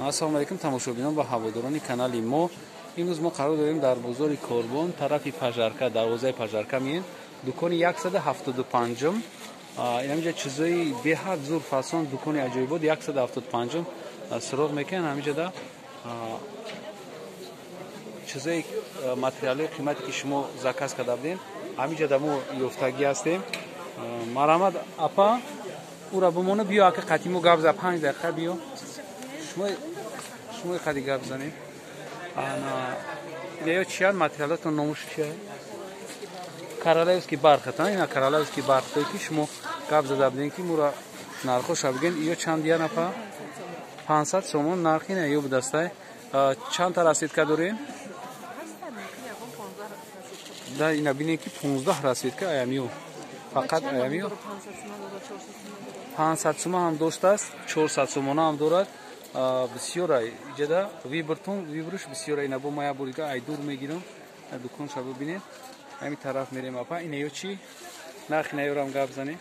Ассалому алайкум тамошобинон ва ҳаводорони канали мо. Имрӯз мо қарор дорем дар бозори Корбон, тарафи Пажарка, дарвозаи Пажарка меем. Дукони 175-м. Инамиҷа чизои беҳад зур фасон, дукони аҷоибот 175-м суроғ мекунанд. Ҳамиҷада чизои материалҳои қимате ки шумо заказ карда будем, ҳамиҷада мо ёфтагӣ ҳастем. Марҳамат апа, ура бимона, биё ака қатимо гап за 5 дақиқа биё. Шумо қади гап занед. Ана ё чиян материалотон номуш чия? Королевский бархат, ина королевский бархатое ки шумо гап зада будем ки мура нархоша бигӯен. Ё чанд дия нафа? 500 сомон нархи ина ё будастай. Чанд та расцветка дорем? Да, ина бинем ки 15 расцветка аямиё. Фақат аямиё. 500 сомон ҳам доштааст, 400 сомона ҳам дорад. Бисёр иҷада вибртон вибруш бисёр. Ина бо ма як бор дига ай дур мегирам, дуконша бибинед. Ҳамин тараф мерем апа. Ина ё чӣ нархи наёрам гап занем?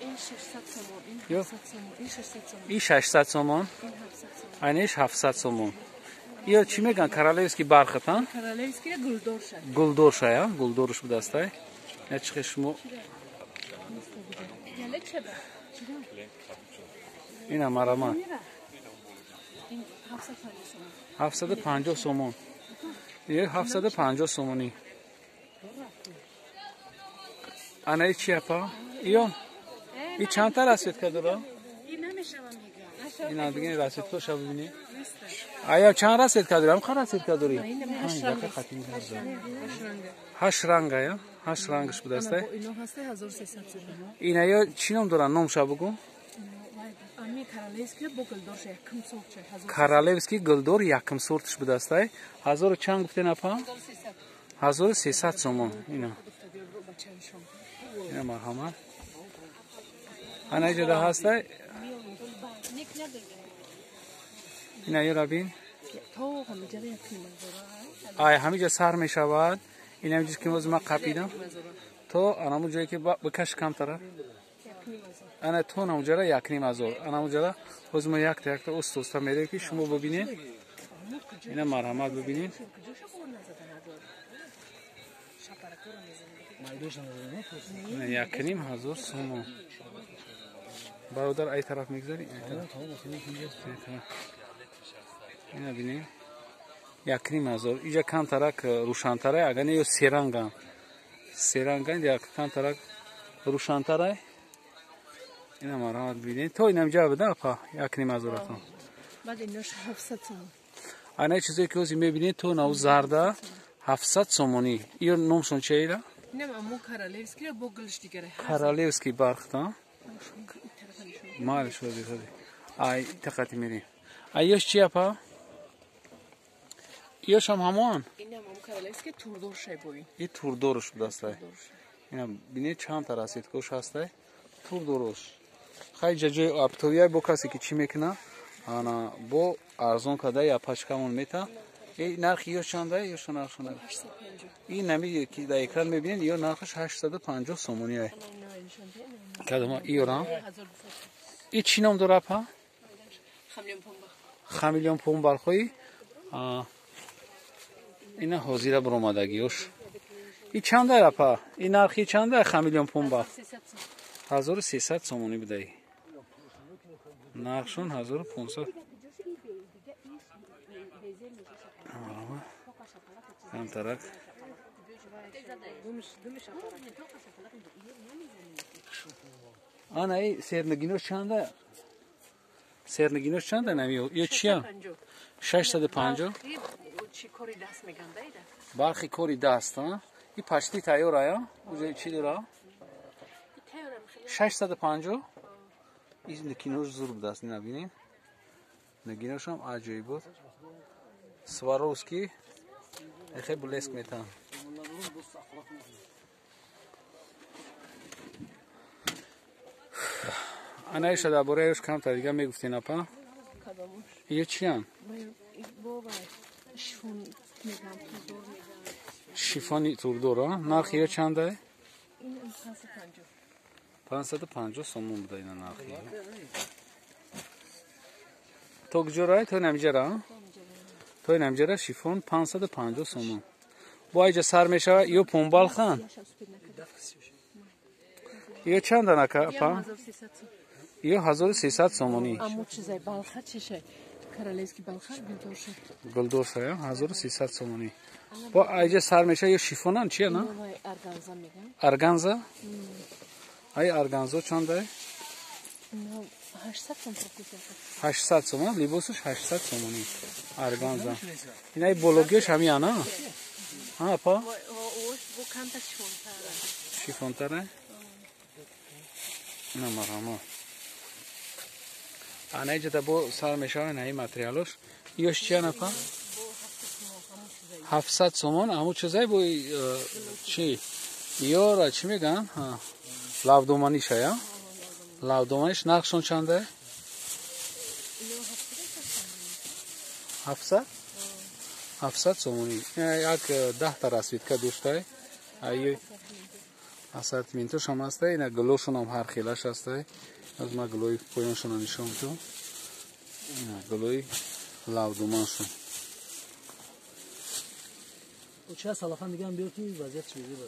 Ин 600 сомон, ин 700 сомон, ин 600 сомон. Ин 600 сомон, айнеш 700 сомон. Ё чӣ меган? Королевский бархат, а? Королевский гулдорша. Гулдорша, я? Гулдорш будастай. Я чихе шумо. Ина марама. 750 сомон. Е 750 сомонӣ. Ана и чи апа? Иё? И чанд та расцветка дора? Ина бигин расцветкаша бибинед. Ая чанд расцветка дорам? Ха расцветка дори? 8 ранга, я? 8 рангаш будастай. Ина ё чӣ ном доранд? Номша бугӯ. Королевский гулдор якум сортш будастай. 1000 чанд гуфтен апа? 1300 сомон. Ина. Ина марҳамат. Ана иҷода ҳастай. Ина ёра бин. Ай ҳамиҷа сар мешавад. Ина ҳамиҷа ки ҳозир ман қапидам. То анамун ҷое ки бикаш камтара. Ана то намуҷара 1500. Ана муҷара ҳозир мо якта якта оста оста мерем ки шумо бибинед. Ина марҳамат бибинед. 1500 сомон. Бародар ай тараф мегзари? Ина бинед. 1500. Иҷа камтарак рӯшантарай, агар не ё серанган. Серанган як камтарак рӯшантарай. Ина марҳамат бинед. То инам ҷа буда апа 1500 атон. Баъд инош 700 сомон. Ана чизое ки ҳозир мебинед то нав зарда 700 сомонӣ. Иё номшон чиаира? Инам аммо королевский бо гулш дигаре. Королевский бархат, а? Малиш вози ходи. Ай тақати мерем. Ай ёш чи апа? Ёшам ҳамон? Инам аммо королевский турдор шай бои. И турдорш будастай. Ина бинед чанд та расцветкош ҳастай. Турдорош. Хай ҷа ҷои оптовия бо касе ки чӣ мекуна, ана бо арзон карда я пачкамон мета. Э нархи ё чанда? Ё нархшона? Ин нами ки дар экран мебинед, ё нархаш 850 сомонӣ ай. Кадома иёрам? И чӣ ном дора апа? Хамелеон помбархои. Ина ҳозира баромадагиёш. И чанда апа? И нархи чанда хамелеон помбар? 1300 сомонӣ будаи. Нархшон 1500. Камтарак. Ана и сернагинош чанда? Сернагинош чанда намиё? Ё чия? 650. Бархи кори даст, а? И пашти тайёр ая? Уже чӣ дора? 650. Ин нагинош зур будаст, ина бинед. Нагиношам аҷоибот. Сваровский эхе блеск метан. Ана иша дар бораи ёш камтар дига мегуфтен апа? Ё чиян? Шифони турдор, а? Нархи ё чанда? 550 сомон буда ина нархи. То куҷо рай? То инамиҷара? То инамиҷара шифон 550 сомон. Бо айҷа сар мешава ё помбалхан? Ё чанд анака па? Ё 1300 сомонӣ. Аммо чизай балха чишай? Королевский балха гулдорша. Гулдорша, 1300 сомонӣ. Бо айҷа сар мешава ё шифонан чия на? Органза меган. Органза? Ай органзо чандай? 800 сом. 800 сомон, либосаш 800 сомонӣ. Органза. Инай бологиаш ҳами ана? Ҳа, па? Бо камтар шифонтара. Шифонтара? На марамо. Ана иҷада бо сар мешава инаи материалош. Ёш чи ана па? 700 сомон, ҳаму чизай бо чи? Ёра чӣ меган? Лавдоманиша, я? Лавдоманиш нархшон чанда? 700? 700 сомонӣ. Як 10 та расвитка доштай. Ай ассортиментош ҳам ҳастай, ина гулошон ҳам ҳар хелаш ҳастай. Аз ма гулои поёншонро нишон медиҳам. Ина гулои лавдоманшон. Ча салафан дига ҳам биёр ки вазъият чӣ буда.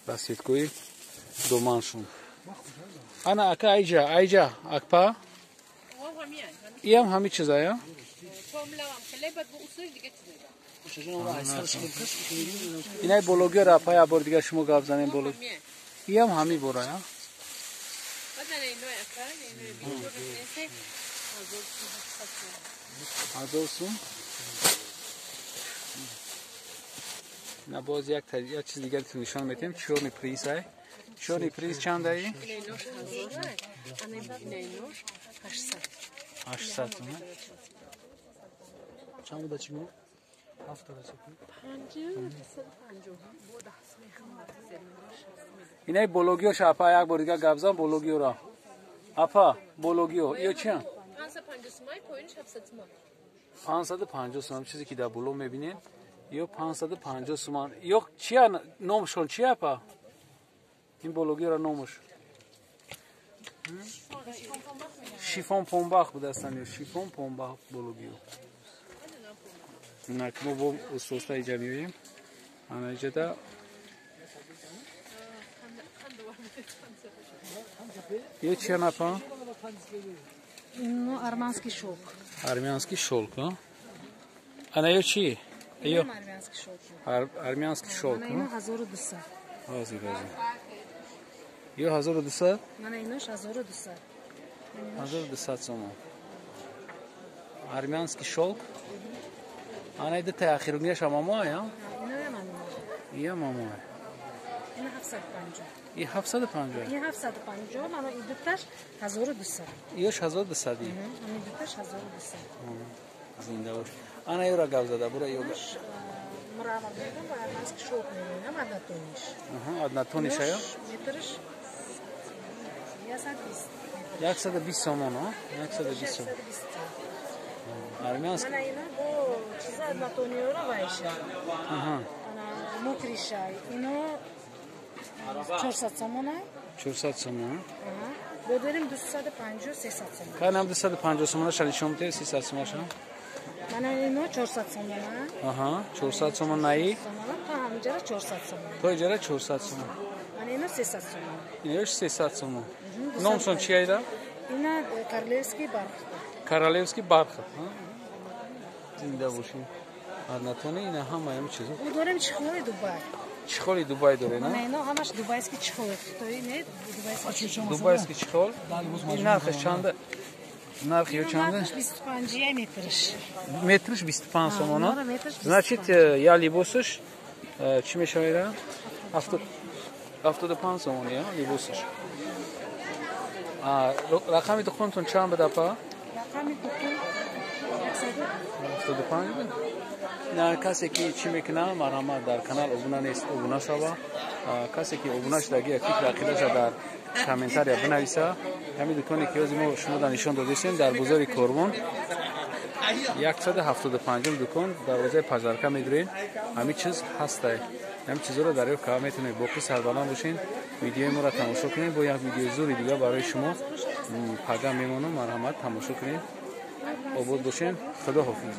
Расвиткои доманшон. Ана ака айҷа, айҷа, акпа. Иам ҳами чизая? Инай бологиёра апа я бор дига шумо гап занем болог. Иам ҳами борая? Ҳазор сум. На боз як чиз дигар нишон метем. Чёрный приз ай. Чёрный приз чандаи? 800 сум. Чанд буда чимо? 7 расид. Инай бологиёш апа як бор дигар гап зан бологиёра. Апа бологиё ё чиан? 550 сум, поинш 700 сум. 550 сум чизе ки дар боло мебинед. Ё 550 суман. Ё чия номшон чия апа? Ин бологиёра номаш. Шифон помбах будастан ё шифон помбах бологиё. Инак мо бо устоста иҷа меоем. Ана иҷада ё чия напа? Ну, армянский шелк. Армянский шелк, а? Ана ё чи? Ё армянский шелк. Армянский шелк. Ана ино 1200. Ҳозир, ҳозир. Ё 1200? Ана инош 1200. 1200 сомон. Армянский шелк. Ана ида таъхиругияш ҳамамоя? Иноям ҳамамоя. Иям ҳамамоя. Ина 750. И 750. И 750, мана и дуташ 1200. Ёш 1200. Ана дуташ 1200. Зинда бош. Ана ёра гап зада, бура ёга. Мрамор мегам, ва армянский шелк мегам, однотониш. Аҳа, однотониш ая? Метрш 120. 120 сомон, а? 120 сомон. Армянский. Ана ина бо чиза однотониёра вайша. Аҳа. Ана мокриша. Ино 400 сомон ай? 400 сомон. Аҳа. Бо дорем 250 300 сомон. Канам 250 сомона шали шом те 300 сомон шам. Мана ино 400 сомон. Аҳа, 400 сомон наи? То ҳамҷара 400 сомон. То иҷара 400 сомон. Мана ино 300 сомон. Ино 300 сомон. Номшон чи айда? Ина королевский бархат. Королевский бархат, ҳа? Зинда бошӣ. Однотони ина ҳама ҳам чизо. Мо дорем чехоли Дубай. Чехоли Дубай доре, на? Мана ино ҳамаш дубайский чехол. Хитои не, дубайский чехол. Дубайский чехол. Ин нархаш чанда? Нарх ё чанда? Нархаш 25 метрш. Метрш 25 сомон. Значит, я либосш чӣ мешавад? 75 сомон, я либосш. А рақами дуконтон чанд буда апа? Рақами дукон 75. На касе ки чӣ мекунад, марҳамат дар канал обуна нест, обуна шава. Касе ки обуна шудаги фикр ақидаша дар комментария бинависа. Ҳамин дуконе ки ҳозир мо шумо дар нишон додистем дар бозори Корвон 175 дукон дарвозаи пажарка медурем. Ҳамин чиз ҳастай. Ҳамин чизҳоро дарёфт карда метавонед. Боқӣ сарбаланд бошед. Видеои моро тамошо кунед. Бо як видеои зури дига барои шумо Пага мемонам, марҳамат, тамошо кунед, обод бошем, худо ҳофиз.